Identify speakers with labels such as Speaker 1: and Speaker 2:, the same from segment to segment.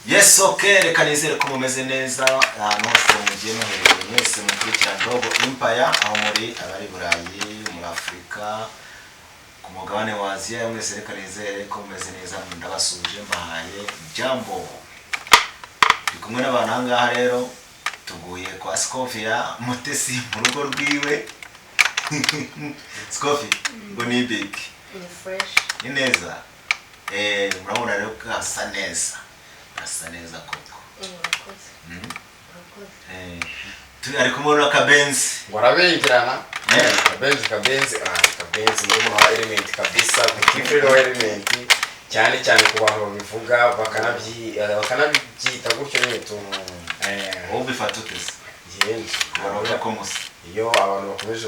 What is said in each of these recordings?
Speaker 1: Yes, okay, reka nizere ko mumeze neza ahantu hose mugiye muherereye, mwese mukurikira Ndogo Empire, aho muri, abari Burayi, muri Afurika, ku mugabane wa Aziya, mwese reka nizere ko mumeze neza. Ndabasuje, mbahaye jambo. Ndi kumwe n'abantu aha ngaha rero, tuguye kwa Scovia Mutesi mu rugo rwiwe. Scovi, ngo ni big?
Speaker 2: Ni fresh.
Speaker 1: Ni neza. Murabona rero ko hasa neza, hasa neza koko.
Speaker 2: Urakoze. Urakoze.
Speaker 1: Ari kumwe na Kabenzi.
Speaker 3: Ngo arabengerana.
Speaker 1: Eh.
Speaker 3: Kabenzi, Kabenzi, ah, Kabenzi muri wa Element kabisa, petit frère wa Element, cyane cyane ku bantu babivuga bakanabyita gutyo nyine tu.
Speaker 1: Wowe ubifata ute se?
Speaker 3: Njyewe
Speaker 1: Urabona ko musa?
Speaker 3: Iyo abantu bakomeje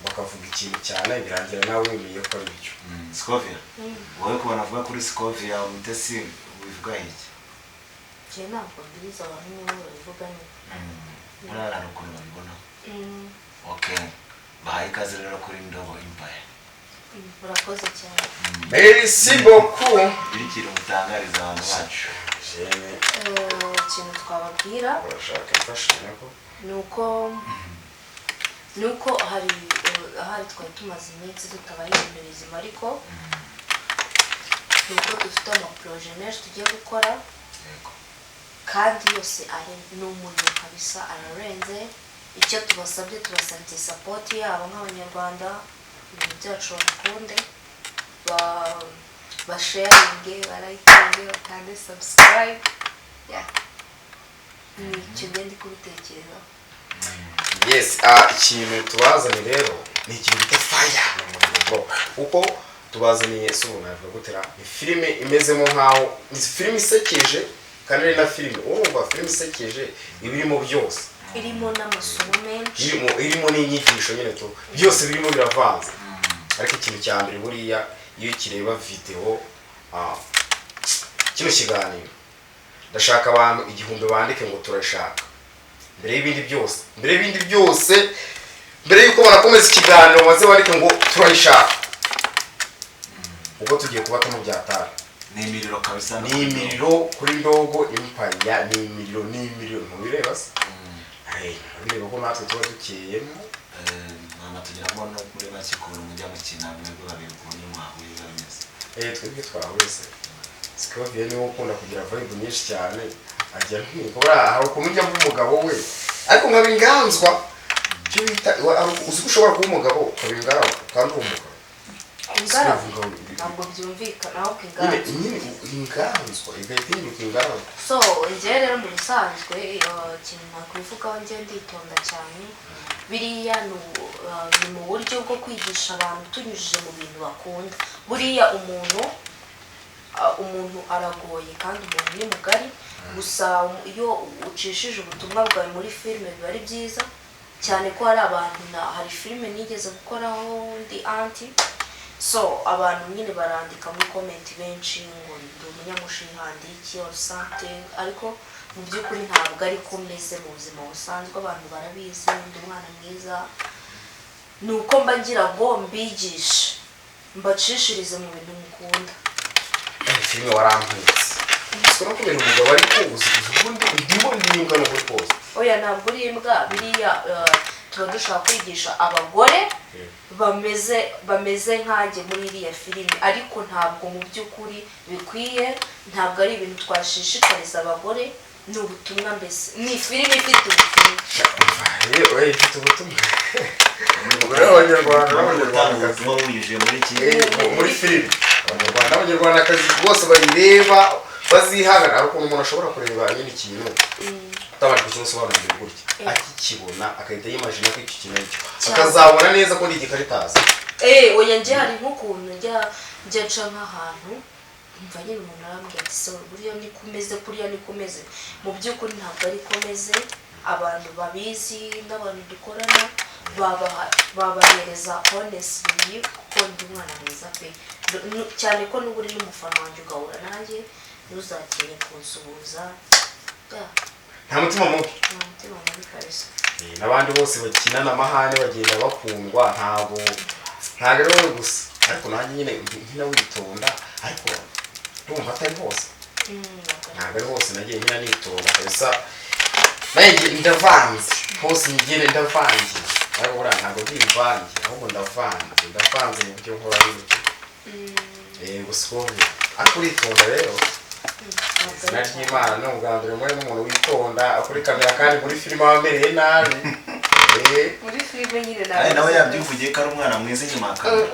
Speaker 3: bakavuga ikintu cyane, birangira nawe wemeye ko ari byo.
Speaker 1: Scovia, wowe ku bantu bavuga kuri Scovia Mutesi, ubivuga iki?
Speaker 2: Njye ntabwo mbizi, abantu nibo babivuga nyine.
Speaker 1: Muri hari ukuntu babibona. Okay, bahaye ikaze rero kuri Ndogo Empire.
Speaker 2: Urakoze cyane.
Speaker 3: Merci beaucoup.
Speaker 1: Gira ikintu mutangariza abantu bacu.
Speaker 3: Jene.
Speaker 2: Ikintu twababwira
Speaker 3: Urashaka imfashanyo ko
Speaker 2: ni uko hari ahari twari tumaze iminsi tutabaha ibintu bizima, ariko ni uko dufite amaprojets menshi tugiye gukora. Kandi yose ari ni umuriro kabisa, ararenze. Icyo tubasabye, tubasabye support yabo nk'Abanyarwanda, ibintu byacu babikunde, basharinge, barayikinge, bakande subscribe. Yeah. Ni icyo ngenda kubitekerezaho.
Speaker 3: Yes, ah, ikintu tubazaniye rero ni ikintu bita fire, ni umuriro bro, kuko tubazaniye, si ubu navuga gutera, ni filime imezemo nkaho ni filime isekeje kandi ari na filime, urumva filime isekeje iba irimo byose.
Speaker 2: Irimo n'amasomo menshi.
Speaker 3: Irimo n'inyigisho nyine tu, byose birimo biravanze. Ariko ikintu cya mbere buriya iyo ukireba video, ah, kino kiganiro, ndashaka abantu 1000 bandike ngo "Turashaka". Mbere y'ibindi byose, mbere y'ibindi byose, mbere y'uko banakomeza ikiganiro, maze bandike ngo "Turayishaka", ubwo tugiye kubatamo byatara.
Speaker 1: Ni imiriro kabisa.
Speaker 3: Ni imiriro kuri Ndogo Empire, ni imiriro, ni imiriro. Ntubireba se? Ntubireba ko natwe tuba dukeyemo?
Speaker 1: Mwana, tugiramo no muri make ukuntu mujya mukina mwebwe babiri, ukuntu mwahuye biba bimeze.
Speaker 3: Twebwe twahuye se, Scovia niwe ukunda kugira vibe nyinshi cyane, ajya ntwika. Buriya hari ukuntu ujya mba umugabo we ariko nkaba inganzwa, icyo bita uzi ko ushobora kuba umugabo ukaba inganzwa kandi uri umugabo.
Speaker 2: Ingaragu?
Speaker 3: Sinavuga.
Speaker 2: Ntabwo byumvikana aho
Speaker 3: Nyine.
Speaker 2: inganzwa.
Speaker 3: Nyine inganzwa igahita ihinduka inganzwa.
Speaker 2: So njyewe rero mu bisanzwe, ikintu nakwivugaho, njyewe nditonda cyane. Biriya ni mu buryo bwo kwigisha abantu tunyujije mu bintu bakunda. Buriya umuntu aragoye kandi umuntu ni mugari. Gusa iyo ucishije ubutumwa bwawe muri filime biba ari byiza cyane, ko hari abantu hari filime nigeze gukoraho ndi anti, so abantu nyine barandika muri comment benshi ngo ndi umunyamushiha, ndi iki or something, ariko mu by'ukuri ntabwo ari ko meze mu buzima busanzwe. Abantu barabizi, ndi umwana mwiza. Ni uko mba ngira ngo mbigishe, mbacishirize mu bintu mukunda.
Speaker 3: Filime warampetse, siko no kubera umugabo, ariko uzi ubundi ndimo ndimbwa n'ukuri kose.
Speaker 2: Oya, ntabwo uri imbwa. Biriya tuba dushaka kwigisha abagore bameze nkanjye muri iriya filime, ariko ntabwo mu by'ukuri bikwiye, ntabwo ari ibintu twashishikariza abagore. Ni ubutumwa mbese, ni filime ifite ubutumwa.
Speaker 3: Ifite ubutumwa. Ubwo rero Abanyarwanda
Speaker 1: gutanga
Speaker 3: n'Abanyarwandakazi
Speaker 1: ubutumwa bunyujije muri iki?
Speaker 3: Muri filime, Abanyarwanda n'Abanyarwandakazi bose bayireba bazihangana. Hari ukuntu umuntu ashobora kureba nyine ikintu utabanje kukimusobanurira gutya, akikibona agahita yimagina ko icyo kintu ari cyo,
Speaker 2: Cyane.
Speaker 3: akazabona neza ko ni igikaritazi.
Speaker 2: Oya, njye hari nk'ukuntu njya nca nk'ahantu, mva nyine umuntu arambwira ati: "Se buriya niko umeze, kuriya niko umeze?" Mu by'ukuri ntabwo ariko meze. Abantu babizi n'abantu dukorana babahereza honest review kuko ndi umwana mwiza pe. Cyane ko n'ubu uri n'umufana wanjye ugahura nanjye, ntuzatinye kunsuhuza. Yeah.
Speaker 3: Nta mutima mubi.
Speaker 2: Nta mutima mubi kabisa.
Speaker 3: N'abandi bose bakinana amahane bagenda bakundwa, ntabwo ari wowe gusa. Ariko nanjye nyine nkina witonda, ariko Ndumva atari hose.
Speaker 2: Ntabwo
Speaker 3: Ntabwo ari hose nagiye nkina nitonda kabisa. Nanjye ndavanze hose, ngende ndavangiye, ariko buriya ntabwo ndi imvange, ahubwo ndavanze, ndavanze mu byo nkora n'ibyo. Gusa ubu ariko uritonda rero.
Speaker 2: Ntabwo
Speaker 3: Izina
Speaker 2: ari cyane.
Speaker 3: ry'Imana, ni ubwa mbere muri n'umuntu witonda kuri kamera, kandi muri filime aba amereye nabi.
Speaker 2: Muri filime nyine
Speaker 1: Kandi nawe
Speaker 2: ntabwo
Speaker 1: yabyivugiye ko ari umwana mwiza inyuma ya kamera.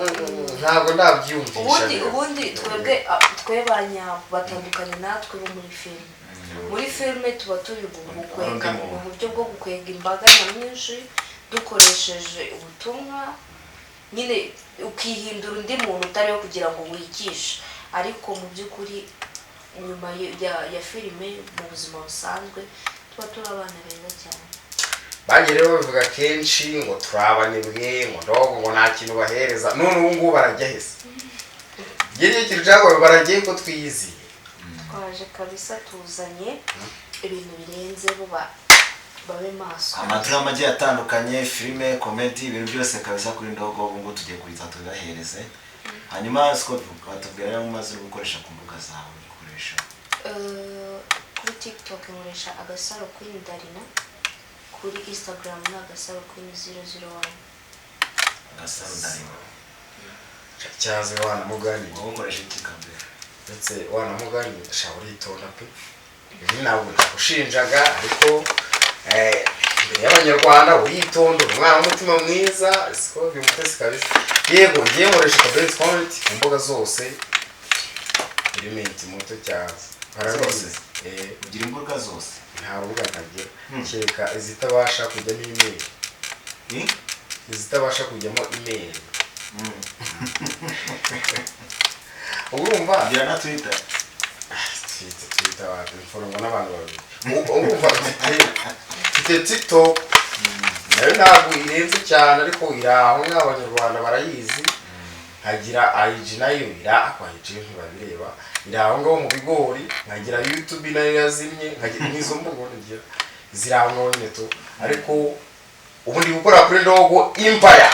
Speaker 3: Ntabwo ndabyiyumvisha
Speaker 2: Ubundi
Speaker 3: neza.
Speaker 2: ubundi twebwe twe ba nyabo batandukanye natwe bo muri filime. Muri filime tuba turi gukwega
Speaker 1: Undi muntu.
Speaker 2: mu buryo bwo gukwega imbaga nyamwinshi dukoresheje ubutumwa nyine, ukihindura undi muntu utariho kugira ngo wigishe, ariko mu by'ukuri nyuma ya filime, mu buzima busanzwe, tuba turi abana beza cyane.
Speaker 3: Bagiye rero babivuga kenshi ngo turabanebwe, ngo ndogo, ngo nta kintu bahereza. None ubu ngubu barajya hese? Igihe nicyo kintu cyagowe, baragiye ko twiyiziye.
Speaker 2: Twaje kabisa, tuzanye ibintu birenze, bo babe maso.
Speaker 1: Amadrama agiye atandukanye, filime, comedy, ibintu byose kabisa kuri Ndogo. Ubu ngubu tugiye kuhita tubibahereze. Hanyuma Scott, watubwira rero umaze uri gukoresha ku mbuga zawe ukoresha?
Speaker 2: Kuri TikTok nkoresha Agasaro Queen Darina, kuri Instagram ni Agasaro Queen 001.
Speaker 1: Agasaro Darina.
Speaker 3: Cyaze wanamugani.
Speaker 1: Wowe ukoresha iki kambere?
Speaker 3: Ndetse wanamugani sha, uritonda pe. Ibi ntabwo nagushinjaga, ariko imbere y'Abanyarwanda uritonda, uri umwana w'umutima mwiza, siko bimutesi kabisa. Yego, ngiye nkoresha Kabenzi Comedy ku mbuga zose, element muto cyane.
Speaker 1: Zose?
Speaker 3: Eh.
Speaker 1: Ugira imbuga zose?
Speaker 3: Nta rubuga ntagira, kereka izitabasha kujyamo email.
Speaker 1: Ni?
Speaker 3: Izitabasha kujyamo email. Urumva?
Speaker 1: Ugira na Twitter?
Speaker 3: Twitter wapi, mfungwa n'abantu babiri. Urumva, mfite TikTok, nayo ntabwo irenze cyane, ariko iri aho ngaho, Abanyarwanda barayizi. Nkagira IG, nayo ira ako IG ntibabireba, iri aho ngaho mu bigori. Nkagira YouTube, nayo yazimye. Nkagira n'izo mbuga ngira ziri aho ngaho nyine tu, ariko ubu ndi gukora kuri Ndogo Empire.